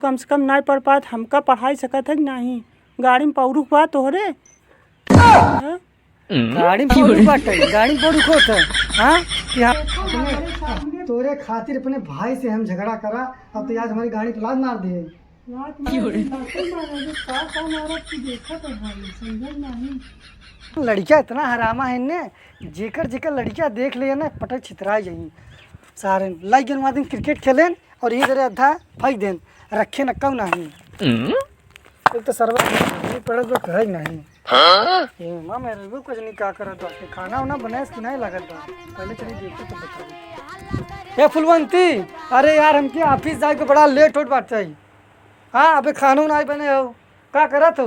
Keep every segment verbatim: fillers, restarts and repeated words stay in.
कम से कम नाहीं पढ़ पात, हमका पढ़ाई सकत है कि नाहीं? गाड़ी में पौरुख बा तोहरे? हाँ? गाड़ी में पौरुख बाटे, गाड़ी में पौरुख होत है, हाँ? कि हाँ? अपने, तोरे खातिर अपने भाई से हम झगड़ा करा, अब तो आज हमारी गाड़ी पे लात मार दिए। लात मार दिए, लात मार दिए, का, का मारत तू देखत है भाई, समझत नाहीं। लड़किया इतना हरामा है ने, जेकर जेकर लड़किया देख ले ना, पटक छितरा जाई। सारे लाई गेन वहाँ दिन क्रिकेट खेलेन और ये जरे आधा फेंक देन, रखे न कऊ नाहीं। एक तो सरवा नहीं पड़त बा, कहे नहीं। हाँ? ये माँ मेरे को कुछ नहीं का करत बा, खाना उना बनाए कि नाहीं लागत बा, पहले चली देखते तो बताई। ए फुलवंती, अरे यार हमके ऑफिस जाए के बड़ा लेट होत बाटे। हाँ, अबे खाना उना नाहीं बने हो, का करत हो?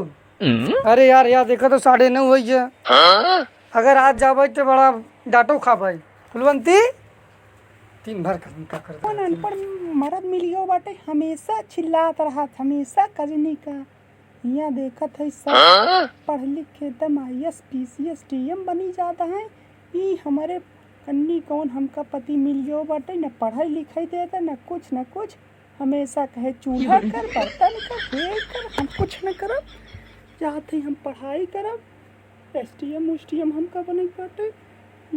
अरे यार, यार देखा तो साढ़े नौ होइ गया। अगर आज जाबे तो बड़ा डांटो खाबे। फुलवंती, दिन भर का का करत कौन रहती है? अनपढ़ मरद मिलियो बाटे, हमेशा चिल्लात रहत, हमेशा कजनी का। हियाँ देखत है सब पढ़ लिख के एकदम I A S, P C S, D M बनी जाता है। ई हमरे कन्नी कौन हमका पति मिलियो बाटे, न पढ़ाई लिखाई देता, न कुछ, न कुछ। हमेशा कहे चूल्हा कर, बर्तन कर, ये कर, हम कुछ न करब। चाहत ही हम पढ़ाई करब, एस डी एम उस डी एम हमका बने के बाटे,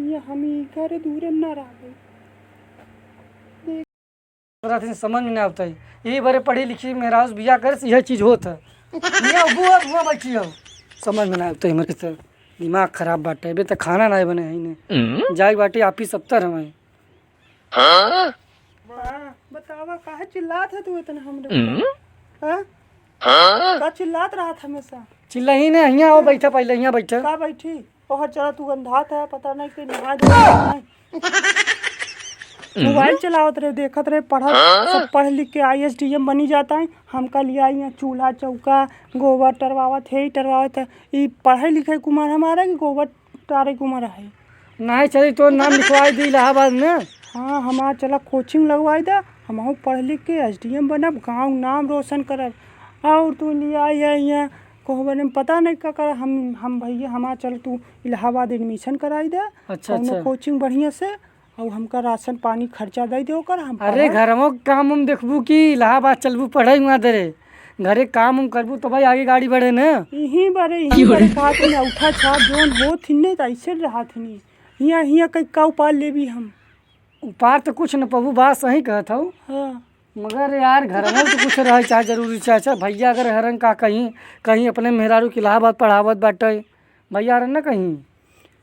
ये हम ई घरे दूरे न रहबे। रात दिन समझ में ना आवत है। यही बरे पढ़ी लिखी मेहरारू बियाह करे से यह चीज होत है। यहाँ वो अब वहाँ बैठी हो। समझ में ना आवत है हमरे से। दिमाग खराब बाटे। अबे तो खाना ना बने है ने। जाई बाटे ऑफिस सत्तर हमें। हाँ? हाँ, बतावा काहे चिल्लात है तू इतना हमरे ऊपर? हाँ? का चिल्लात रहत हमेशा? चिल्ला ही ने, हियाँ आओ बैठा पहले, हियाँ बैठा। का बैठी? ओहर चला तू गंधात है, पता नहीं कि नहा धोआ नहीं। मोबाइल चलावत रहे, देखत रहे, पढ़त, सब पढ़ लिख के आई ए एस डी एम बनी जाता है। हमका लिया यहाँ चूल्हा चौका, गोबर टरवावत है, टरवावत है। ई पढ़े लिखे कुमार हमारा कि गोबर टारे कुमार है? नहीं चली, तोर नाम लिखवाई दी इलाहाबाद में। हाँ, हमार चला कोचिंग लगवाई दा, हमहू पढ़ लिख के एस डी एम बनब, गाँव नाम रोशन करब। और तू लिया यहाँ, यहाँ कोहबर में पता नहीं का कर, हम, हम भैया हमार चल तू इलाहाबाद एडमिशन कराई दे, अच्छा, कौनो अच्छा। कोचिंग बढ़िया से, और हमका राशन पानी खर्चा दे दे ओकर, हम अरे पढ़ब। घरवो के काम हम देखबू कि इलाहाबाद चलबू पढ़े हुआ दे रे, घरे काम हम करबू तो भाई आगे गाड़ी बढ़े न। यहीं बारे, यहीं बारे कहत हन, औंठा छाप जौन होत हिन ने, त ऐसे रहत हिन। हियाँ, हियाँ कई का उपाल लेबी हम? उपार तो कुछ न पबू, बात सही कहत हऊ। हाँ। मगर यार, घर में तो कुछ रहे, चाहे जरूरी, चाहे, चाहे भैया अगर हरन का कहीं, कहीं अपने मेहरारू के इलाहाबाद पढ़ावत बाटे, भैया हरन ना कहीं।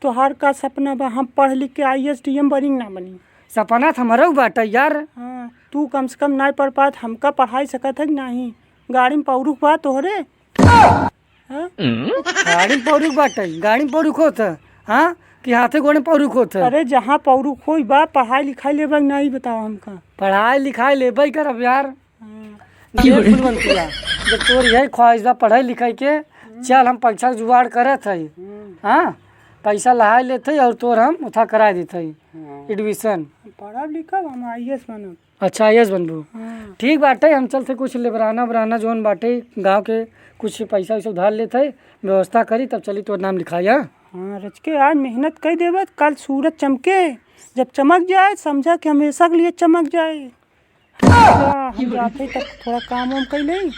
तोहार का सपना बा, हम पढ़ लिख के आई ए एस डी एम बनी ना बनी? सपना तो हमरो बाटे यार। हाँ, तू कम से कम नाहीं पढ़ पात, हमका पढ़ाई सकत है कि नाहीं? गाड़ी में पौरुख बा तोहरे? हाँ? गाड़ी में पौरुख बाटे, गाड़ी में पौरुख होत है, हाँ? कि हाथे गोड़े में पौरुख होत है? अरे, जहाँ पौरुख होई बा, पढ़ाई लिखाई लेबे कि नाहीं, बताओ हमका। पढ़ाई लिखाई लेबे करब यार। हाँ। देख फुलवंतिया, जब तोर यही ख्वाहिश बा पढ़ाई लिखाई के, चल हम पैसा जुगाड़ करत हई। हम्म। हाँ, पैसा लहाई लेत हई और तोर हम उठा कराई देत हई हाँ। एडमिशन। पढ़ब लिखब, हम आई ए एस बनब। अच्छा, आई ए एस बनबू? हाँ। ठीक बाटे, हम चलते कुछ लेबराना उबराना जौन बाटे गाँव के, कुछ पैसा वैसा उधार लेत हई, व्यवस्था करी, तब चली तोर नाम लिखाई, हाँ? हाँ, रच के आज मेहनत कई देबे, कल सूरज चमके, जब चमक जाए, समझा कि हमेशा के लिए चमक जाए। अच्छा, हम जात हई तब थोड़ा काम वाम कई लेई।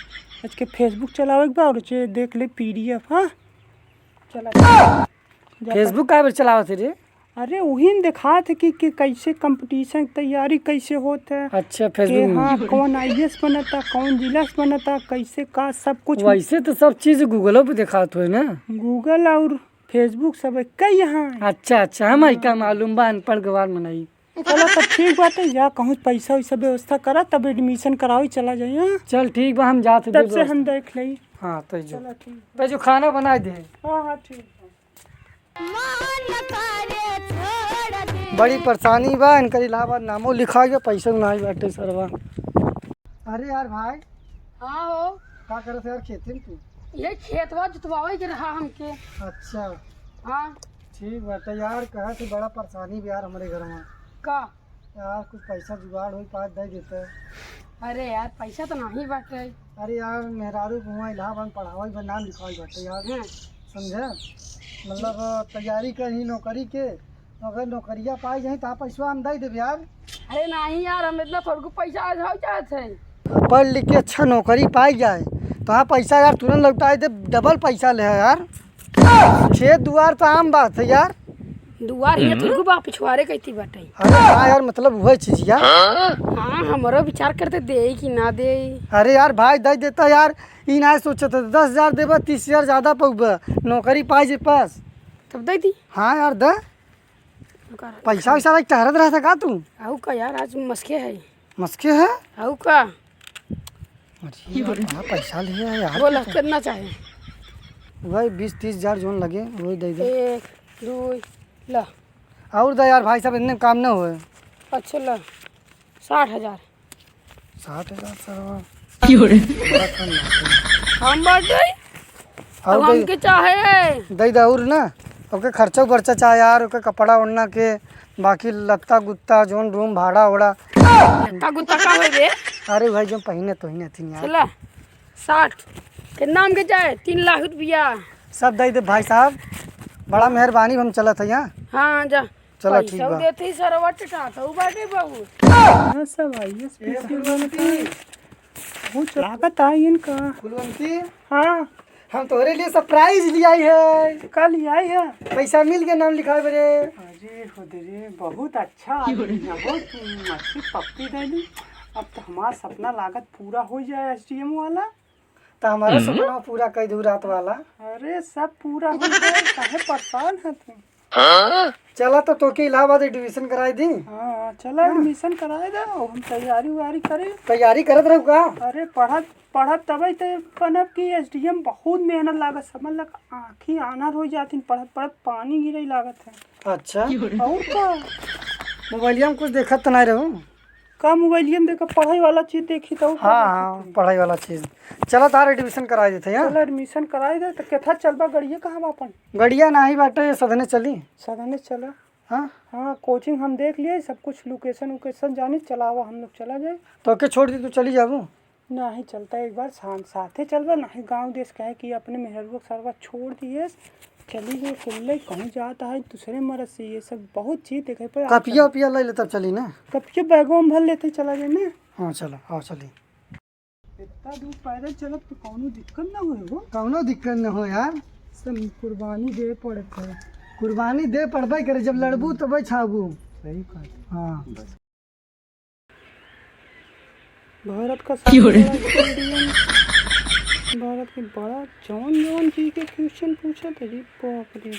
आज के Facebook चलावे के बा और जे देख ले पी डी एफ, हाँ? चला। जा Facebook काहे बे चलावत है रे? अरे, उही में देखात है कि, कि कैसे competition तैयारी कैसे होत है। अच्छा, के Facebook में। हाँ, कौन आई ए एस बनता, कौन जिला से बनता, कैसे का सब कुछ। वैसे तो सब चीज Google पे देखात होई ना। Google और Facebook सब एक ही यहाँ है। अच्छा, अच्छा, हम ही का मालूम बा, अनपढ़ गवार मनई। चला तब ठीक बाटे, जा कहूँ पैसा वैसा व्यवस्था करा, तब एडमिशन करावे चला जाई, हाँ? चल ठीक बा, हम जात हई तब से व्यवस्था। हम देख लेई। हाँ, तै जो। चला ठीक बा। तै जो खाना बनाई दे। हाँ, हाँ, ठीक बा। बड़ी परेशानी बा, इनकर इलाहाबाद नामो लिखा गया, पैसा नाहीं बाटे सरवा। अरे यार भाई। हाँ हो। का करत है यार खेती में तू? ये खेतवा जुतवावे के रहा हमके। अच्छा। हाँ। ठीक बाटे यार, कहा थी बड़ा परेशानी बा यार हमरे घर में। का? यार कुछ पैसा जुगाड़ होई पाए दे देते। अरे यार पैसा तो नाहीं बाटे। अरे यार मेहरारू को हुआँ इलाहाबाद पढ़ावे बा नाम लिखावे बाटे यार। हाँ। समझा? मतलब तैयारी करी नौकरी के, अगर नौकरिया पाई जाई तो पैसा हम दे देब यार। अरे नाहीं यार, हम इतना थोड़को पैसा आज हो जात है। पढ़ लिख के अच्छा नौकरी पाई जाए, तो हाँ, पैसा यार तुरंत लौटाई दे, डबल पैसा ले है यार। खेत दुआर तो आम बात है यार। दुआर हियाँ तुरकू बा, पिछवारे कहती बाटे। अरे हाँ यार, मतलब वही चीज यार। हाँ, हमरो विचार करते दे कि ना दे। अरे यार भाई, दे देता यार, ई ना सोचत है, दस हजार देबा, तीस हजार ज्यादा पउबा, नौकरी पाई जे पास। तब दे दी। हाँ यार, दे। ओकर पैसा वैसा लाइक टहरत रहता का तू? आऊ का यार, आज मस्के है। मस्के है? आऊ का? अरे यार, बड़ा पैसा ले है यार बोला, तू तो। कितना चाहे? वही बीस तीस हजार जोन लगे, वही दे दे। एक, दो, ला। और दे यार भाई साहब, इतने काम ना होए। अच्छा ला, साठ हजार। साठ हजार सरवा। क्यों रे? बड़ा कम बाटे। हम बाटे? और अब दे, हमके चाहे। दे दे और ना, ओके खर्चा बर्चा चाहे यार, ओके कपड़ा ओढ़ना के, बाकी लत्ता गुत्ता, जोन रूम भाड़ा ओड़ा। लत्ता गुत्ता का होई बे? अरे भाई, जो पहिने तो ही नहीं थी यार। चला, साठ। कितना हमके चाहे? तीन लाख रुपया। सब दे दे भाई साहब, बड़ा मेहरबानी, हम चलत है यहाँ। हाँ, जा। चला, ठीक पैसा बा। देते ही सरवा चटाता हूँ बाटे बाबू। हाँ, सब आइए, ए, special फुलवंती। बहुत लागत आई इनका। फुलवंती। हाँ। हम तोहरे लिए surprise ले आई है। का ले आई है? पैसा मिल गया नाम लिखाए बरे। अरे हो दे रे, बहुत अच्छा आदमी है, बहुत अच्छी पप्पी दे दी। अब तो हमारा सपना लागत पूरा हो जाए एसडीएम वाला। तो हमारा हम्म। सपना पूरा कर दू रात वाला। अरे सब पूरा हो जाए, काहे परेशान है तू? चला तो तोके इलाहाबाद admission कराई दी। हाँ, चला हाँ। Admission कराई दे, हम तैयारी उयारी करी। तैयारी करत रहू का? अरे पढ़त, पढ़त तबे ते बनब कि एसडीएम बहुत मेहनत लागत, समझ लग आँखी आनर हो जाती, पढ़त पढ़त पानी गिरे लागत है। अच्छा। और का? मोबाइलिया में कुछ देखत तो नहीं रहू? का मोबाइलिया में देखा, पढ़ाई वाला चीज देखी तो हाँ, हाँ, पढ़ाई वाला चीज। चला तार admission कराई देते हैं। चला admission कराई दे, तो केथा चलबा, गड़िया कहाँ बा अपन? गड़िया नाही बाटे, सदने चली। सदने चला। हाँ। हाँ, coaching हम देख लिए, सब कुछ location उकेशन जानी, चलावा हम लोग चला जाए। तो के छोड़ दी, तू चली जाबू? नाही चलता, एक बार शाम साथे चलबा, नाही गाँव देश कहे कि अपने मेहरुआ के सरवा छोड़ दिए, चली गए कुल्ले, कहूँ जाता है दूसरे मरद से, ये सब बहुत चीज देखे पर कपिया उपिया ले ले तब चली ना। कपिया बैगवा में भर लेते चला जाए ना। हाँ चलो, आओ चली। इतना दूर पैदल चलब तो कौनो दिक्कत ना होए हो। कौनो दिक्कत ना हो यार। सब कुर्बानी दे पड़त है। कुर्बानी दे पड़बे करे, जब लड़बू तबे छाबू। सही कहा। हाँ। भारत का सबसे बड़ा stadium, भारत के बड़ा जौन जौन जी के question पूछत है जी, बाप रे।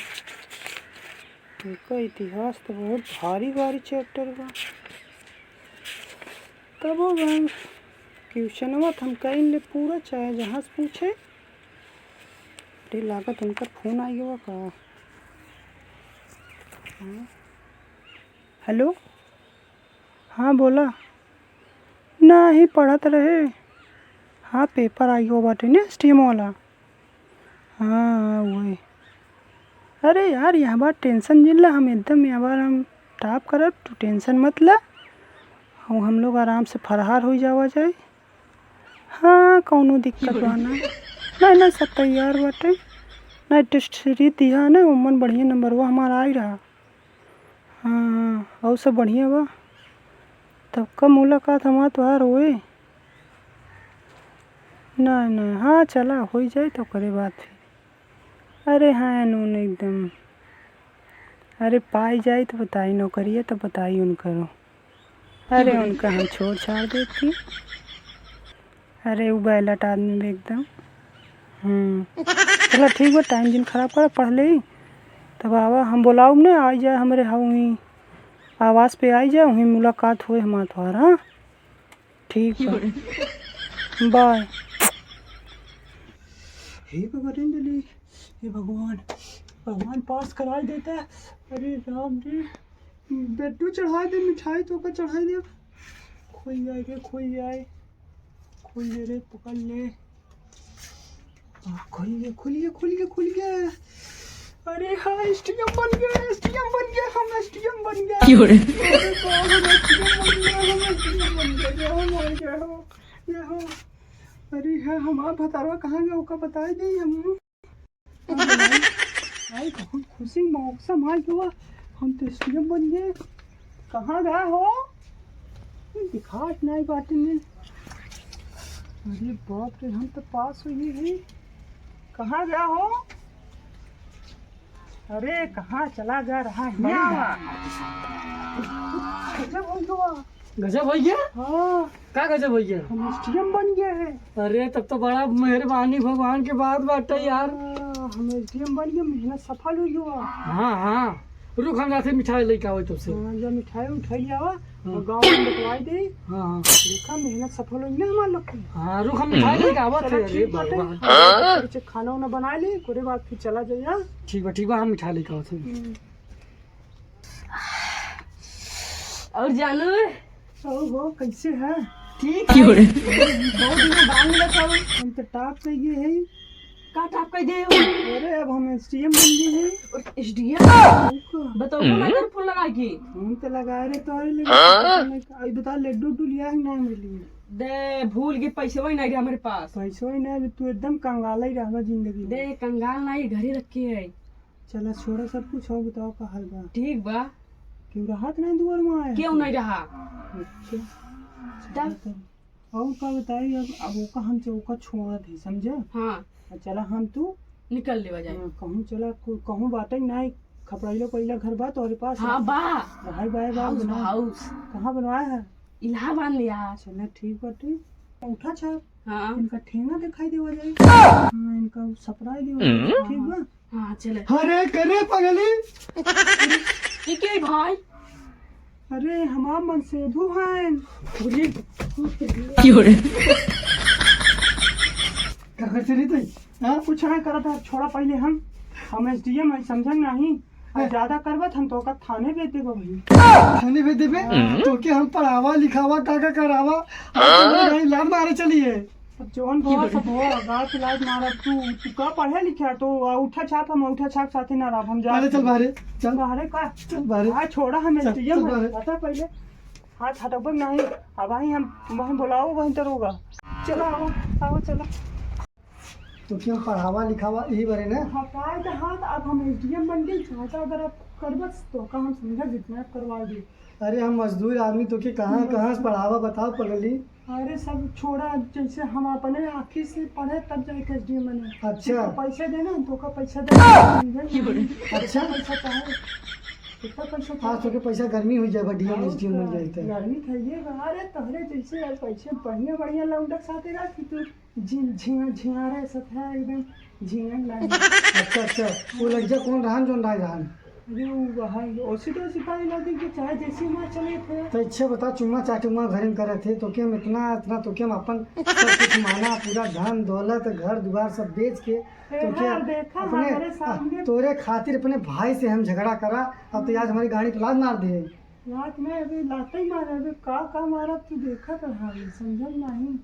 इनका इतिहास तो बहुत भारी भारी chapter बा। तबो बहन questionवा तो हम कहीं ले पूरा, चाहे जहाँ से पूछे। अरे लागत उनकर phone आई गवा का? हाँ। Hello। हाँ, बोला। नाही, पढ़त रहे। हाँ, paper आइयो बाटे ने, STM वाला। हाँ, हाँ, वही। अरे यार, यह बार tension जिन ला, हम एकदम यह बार हम top करब, तू tension मत ला। हम, हम लोग आराम से फरहार हो जावा जाए। हाँ, कौनो दिक्कत बा ना। नहीं, नहीं, सब तैयार बाटे। नहीं, test सीरीज दिया ना, ओमन बढ़िया नंबरवा हमारा आई रहा। हाँ, हाँ, और सब बढ़िया बा। तब कब मुलाकात हमार तोहार होए? नहीं, नहीं, हाँ, चला, होई जाए तो करे बात फिर। अरे हाँ, नून एकदम। अरे पाई जाई तो बताई, नौकरिया तो बताई उनकरो। अरे उनका हम छोड़ छाड़ देती। अरे उ बैलट आदमी भी एकदम। हम्म। चला ठीक बा, time जिन खराब करा, पढ़ लेई। तब आवा, हम बोलाउब ने, आई जाए हमरे हउई आवास पे आई जाए, वहीं मुलाकात होए हमार तोहार, हाँ? ठीक बा। Bye। हे भगवान जली, हे भगवान, भगवान पास कराई देता। अरे राम जी, बेटू चढ़ाई दे, मिठाई तो का चढ़ाई दे। खोई जाए रे, खोई जाए, खोई ले रे, पकड़ ले। आ, खुल गया, खुल गया, खुल गया, खुल गया। अरे हाँ, STM बन गया, STM बन गया, हम STM बन गया। क्यों रे? अरे बाप, हम STM बन गया, हम STM बन गया, जय हो, जय हो, जय हो। अरे हाँ, हमार भतारवा कहाँ गया, ओका बताई दी हम। अरे भाई, भाई, बहुत खुशी मौसम आ गया, हम तो STM बन गए। कहाँ गया हो? दिखात नहीं बाटे ने। अरे बाप रे, हम तो पास हुई ही। कहाँ गया हो? अरे, कहाँ चला जा रहा है? यहाँ आवा। गजब हो गया। गजब हो गया? हाँ। का गजब हो गया? हम एसडीएम बन गए हैं। अरे, तब तो बड़ा मेहरबानी भगवान के बात बाटे यार। हाँ, हम एसडीएम बन गए, मेहनत सफल हुई हुआ। हाँ, हाँ। रुक, हम जाते मिठाई लेके आवे तब से। हाँ, जा मिठाई उठाई ले आवा। हाँ। और गाँव में बंटवाई दे। हाँ, हाँ। देखा, मेहनत सफल होई ना हमार लोग की। हाँ, रुक, हम मिठाई लेके आवत चलो, है। अरे ठीक बाटे। भगवान। हाँ, कुछ खाना उना बना ले, ओकरे बाद फिर चला जाइए। ठीक बा, ठीक बा, हम मिठाई लेके आवत है। हम्म। और जानू? ओ हो, कैसे है? ठीक है। बहुत दिन बाद मिला था। हम तो टॉप कर गए हैं। का टॉप कर गए हो? अरे, अब हम एसडीएम बन गए हैं। और एसडीएम? बताओ, फोन लगा कर फोन लगा के। फोन तो लगा रहे तो, अरे, लेकिन हाँ? पता नहीं का, ई बता, लड्डू उड्डू लिया है ना मिली? दे, भूल के पैसे वही नहीं रहे हमारे पास। पैसे वही नहीं, तू एकदम कंगाल ही रहबा जिंदगी में। दे, कंगाल नहीं, घर ही रखे है। चला, छोड़ा सब कुछ, और बताओ का हाल बा? ठीक बा। क्यों रहत नहीं दुआर में आया? क्यों नहीं रहा? अच्छा। तब? और का बताई, अब, अब ओका हम चौका छोड़त है, समझे? हाँ। आ चला हम तू निकल लेवा जाए। हाँ, कहूँ चला, कहूँ बाटे ना, खपड़ैलो पहिला घर बा तोहरे पास? हाँ, बा। भाई, भाई, बा, हाउस, बना। हाउस। कहाँ बनवाया है? इलाहाबाद में यार। चला, ठीक बाटे। उठा छा। हाँ। इनका ठेंगा दिखाई देवा जाए। हाँ, इनका सपराई देवा जाए। हम्म। ठीक बा? हाँ, चले। अरे, करे पगली। ये के भाई? अरे, हमार मनसेधु हैं। बोलिए। का करते रही तई? हाँ? कुछ ना करत है, छोड़ा पहले हम। हम एसडीएम है, समझन नहीं। आ, ज्यादा करबत हम तोका थाने भेज देबो भाई। थाने भेज देबे? हाँ। तोके हम पढ़ावा, लिखावा, का का करावा, हम तो नहीं लात मारे चलिए। अब जौन भवा सब हो, गाँव के लात मारा तू, तू का पढ़े लिखे है? तो, आ, उठा छाप, हम उठा छाप साथे ना रहब, हम जा अरे चल बाहरे, चल। बाहरे का? चल बाहरे। आ, छोड़ा हम चल, एसडीएम चल है, बाहरे। बता पहले। हाथ हटबक नहीं, अब वहीं हम, वहीं बुलाओ, वहीं तरोगा। चला, आओ, आओ, चला। तो क्यों पढ़ावा लिखावा यही बारे ना? हटाए तो हाथ, अब हम एसडीएम बन गए, चाहता अगर आप करबस तो का हम समझा किडनैप करवा दे। अरे हम मजदूर आदमी, तो के कहाँ, हम्म। कहाँ से पढ़ावा बताओ पगली? अरे सब छोड़ा, जैसे हम अपने आँखी से पढ़े तब जाके एसडीएम बने। अच्छा। तो पैसा देना, तो का पैसा देना, समझे? अच्छा। पैसा का है? कितना पैसा था? आज तो के पैसा गर्मी हो जाए, डीएम और एसडीएम बन का? जाए तो। गर्मी था ये बा। अरे तोहरे जैसे यार पैसे बढ़िया बढ़िया लौंडक साथे रह कि तू झिं-, झिंगा, झिंगारे सफा एकदम झिंगन लागे। अच्छा, अच्छा। वो लड़किया कौन रहन, जोन राय रहन? अरे, वो है, ओसी तो सिपाही लगे कि चाहे जैसे मार चले थे। तो इच्छे बता, चुम्मा चाटी वहाँ घर में करे थे, तो के हम इतना, इतना तो के हम अपन सब कुछ माना, पूरा धन दौलत, घर दुआर सब बेच के, ए, तो के हाँ, देखा, अपने, हमारे सामने। तोरे खातिर अपने भाई से हम झगड़ा करा, अब तो आज हमारी गाड़ी पे लात मार दिए। लात नहीं, अभी लाते ही मारा, अभी का, का मारा, तू देखा तो हाँ, समझल नहीं।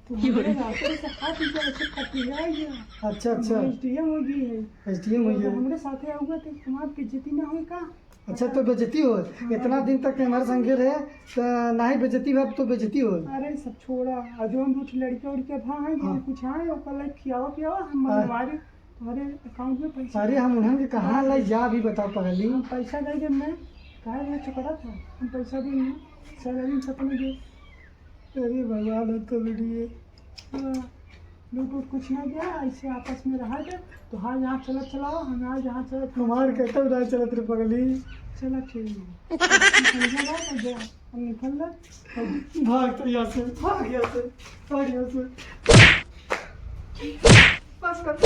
तुम्हारे रास्ते से हाथ ऊपर ऐसे कटिया गया। अच्छा, अच्छा। एसडीएम हो गई है। एसडीएम हो तो गई है। हमरे साथे आऊगा तो तुम्हार बेइज्जती ना होई का? अच्छा, तो बेइज्जती हो? हाँ। इतना दिन तक हमारे संगे रहे, तो ना ही बेइज्जती हो, अब तो बेइज्जती हो। अरे, सब छोड़ा। और जो हम दो ठो लड़के उड़के भा हैं, जो हाँ। कुछ आए, ओकर लाइक खियावा पियावा, हम हाँ। मंगवा रहे। अरे, अकाउंट में पैसा अरे, हम उन्हन के कहाँ हाँ। लाई जा, अभी बताओ पहली। हम पैसा दे देब मैं, काहे मैं चुकरा था, हम पैसा देब मैं, सैलरी खत्म हो गई। अरे भगवान, हम तो बिटिए। हाँ, लूट उट कुछ ना गया, ऐसे आपस में रहा दे। तो हाँ, यहाँ चलत चलाओ, हम यहाँ जहाँ चलत हमार कतौ ना चलत रे पगली। चला ठीक है। समझा बात, अब जा, हम निकल ले। भाग तो यहाँ से, भाग यहाँ से, भाग यहाँ से। बस कर।